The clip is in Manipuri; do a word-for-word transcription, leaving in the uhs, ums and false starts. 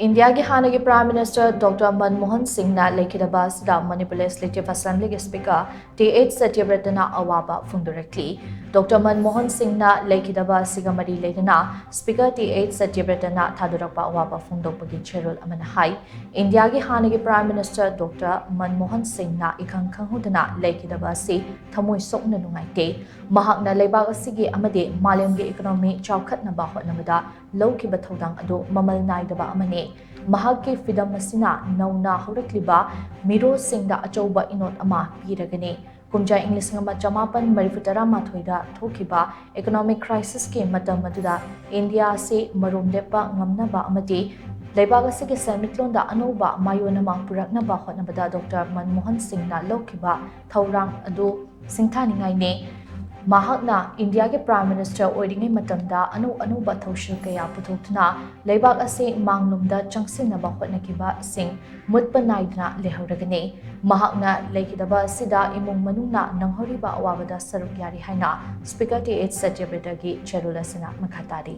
ꯏꯟꯗꯤꯌꯥꯒꯤ ꯍꯥꯟꯅꯒꯤ Prime Minister Doctor ꯃꯟꯃꯣꯍꯟ ꯁꯤꯡꯅ ꯂꯩꯈꯤꯗꯕ ꯑꯁꯤꯗ Manipur Legislative Assemblyꯒꯤ Speaker ꯇꯤ ꯑꯩꯆ ꯁꯇ꯭ꯌꯕ꯭ꯔꯇꯅ ꯑꯋꯥꯕ ꯐꯣꯡꯗꯣꯔꯛꯂꯤ꯫ ꯗꯣꯛꯇꯔ ꯃꯟꯃꯣꯍꯟ ꯁꯤꯡꯅ ꯂꯩꯈꯤꯗꯕ ꯑꯁꯤꯒ ꯃꯔꯤ ꯂꯩꯅꯅ Speaker ꯇꯤ ꯑꯩꯆ ꯁꯇ꯭ꯌꯕ꯭ꯔꯇꯅ ꯊꯥꯗꯣꯔꯛꯄ ꯑꯋꯥꯕ ꯐꯣꯡꯗꯣꯛꯄꯒꯤ ꯆꯦꯔꯣꯜ ꯑꯃꯅ ꯍꯥꯏ, ꯏꯟꯗꯤꯌꯥꯒꯤ ꯍꯥꯟꯅꯒꯤ Prime Minister ꯗꯣꯛꯇꯔ ꯃꯟꯃꯣꯍꯟ ꯁꯤꯡꯅ ꯏꯈꯪ ꯈꯪꯍꯧꯗꯅ ꯂꯩꯈꯤꯗꯕ ꯑꯁꯤ ꯊꯃꯣꯏ ꯁꯣꯛꯅ ꯅꯨꯡꯉꯥꯏꯇꯦ꯫ ꯃꯍꯥꯛꯅ ꯂꯩꯕꯥꯛ ꯑꯁꯤꯒꯤ ꯑꯃꯗꯤ ꯃꯥꯂꯦꯝꯒꯤ economy ꯆꯥꯎꯈꯠꯅꯕ ꯍꯣꯠꯅꯕꯗ ꯂꯧꯈꯤꯕ ꯊꯧꯗꯥꯡ ꯑꯗꯨ ꯃꯃꯜ ꯅꯥꯏꯗꯕ ꯑꯃꯅꯤ꯫ ꯃꯍꯥꯛꯀꯤ ꯐꯤꯗꯝ ꯑꯁꯤꯅ ꯅꯧꯅ ꯍꯧꯔꯛꯂꯤꯕ ꯃꯤꯔꯣꯜꯁꯤꯡꯗ ꯑꯆꯧꯕ ꯏꯅꯣꯠ ꯑꯃ ꯄꯤꯔꯒꯅꯤ꯫ ꯀꯨꯝꯖꯥ ꯏꯪ ꯂꯤꯁꯤꯡ ꯑꯃ ꯆꯃꯥꯄꯟ ꯃꯔꯤꯐꯨ ꯇꯔꯥ ꯃꯥꯊꯣꯏꯗ ꯊꯣꯛꯈꯤꯕ economic crisisꯀꯤ ꯃꯇꯝ ꯑꯗꯨꯗ ꯏꯟꯗꯤꯌꯥ ꯑꯁꯤ ꯃꯔꯨꯝ ꯂꯦꯞꯄ ꯉꯝꯅꯕ ꯑꯃꯗꯤ ꯂꯩꯕꯥꯛ ꯑꯁꯤꯒꯤ ꯁꯦꯟꯃꯤꯠꯂꯣꯟꯗ ꯑꯅꯧꯕ ꯃꯥꯏꯑꯣꯟ ꯑꯃ ꯄꯨꯔꯛꯅꯕ ꯍꯣꯠꯅꯕꯗ ꯗꯣꯛꯇꯔ ꯃꯟꯃꯣꯍꯟ ꯁꯤꯡꯅ ꯂꯧꯈꯤꯕ ꯊꯧꯔꯥꯡ ꯑꯗꯨ ꯁꯤꯡꯊꯥꯅꯤꯡꯉꯥꯏꯅꯤ꯫ ꯃꯍꯥꯛꯅ ꯏꯟꯗꯤꯌꯥꯒꯤ Prime Minister ꯑꯣꯏꯔꯤꯉꯩ ꯃꯇꯝꯗ ꯑꯅꯧ ꯑꯅꯧꯕ ꯊꯧꯁꯤꯜ ꯀꯌꯥ ꯄꯨꯊꯣꯛꯇꯨꯅ ꯂꯩꯕꯥꯛ ꯑꯁꯤ ꯃꯥꯡꯂꯣꯝꯗ ꯆꯪꯁꯤꯟꯅꯕ ꯍꯣꯠꯅꯈꯤꯕꯁꯤꯡ ꯃꯨꯠꯄ ꯅꯥꯏꯗꯅ ꯂꯩꯍꯧꯔꯒꯅꯤ꯫ ꯃꯍꯥꯛꯅ ꯂꯩꯈꯤꯗꯕ ꯑꯁꯤꯗ ꯏꯃꯨꯡ ꯃꯅꯨꯡꯅ ꯅꯪꯍꯧꯔꯤꯕ ꯑꯋꯥꯕꯗ ꯁꯔꯨꯛ ꯌꯥꯔꯤ ꯍꯥꯏꯅ Speaker ꯇꯤ ꯑꯩꯆ ꯁꯇ꯭ꯌꯕ꯭ꯔꯇꯒꯤ ꯆꯦꯔꯣꯜ ꯑꯁꯤꯅ ꯃꯈꯥ ꯇꯥꯔꯤ꯫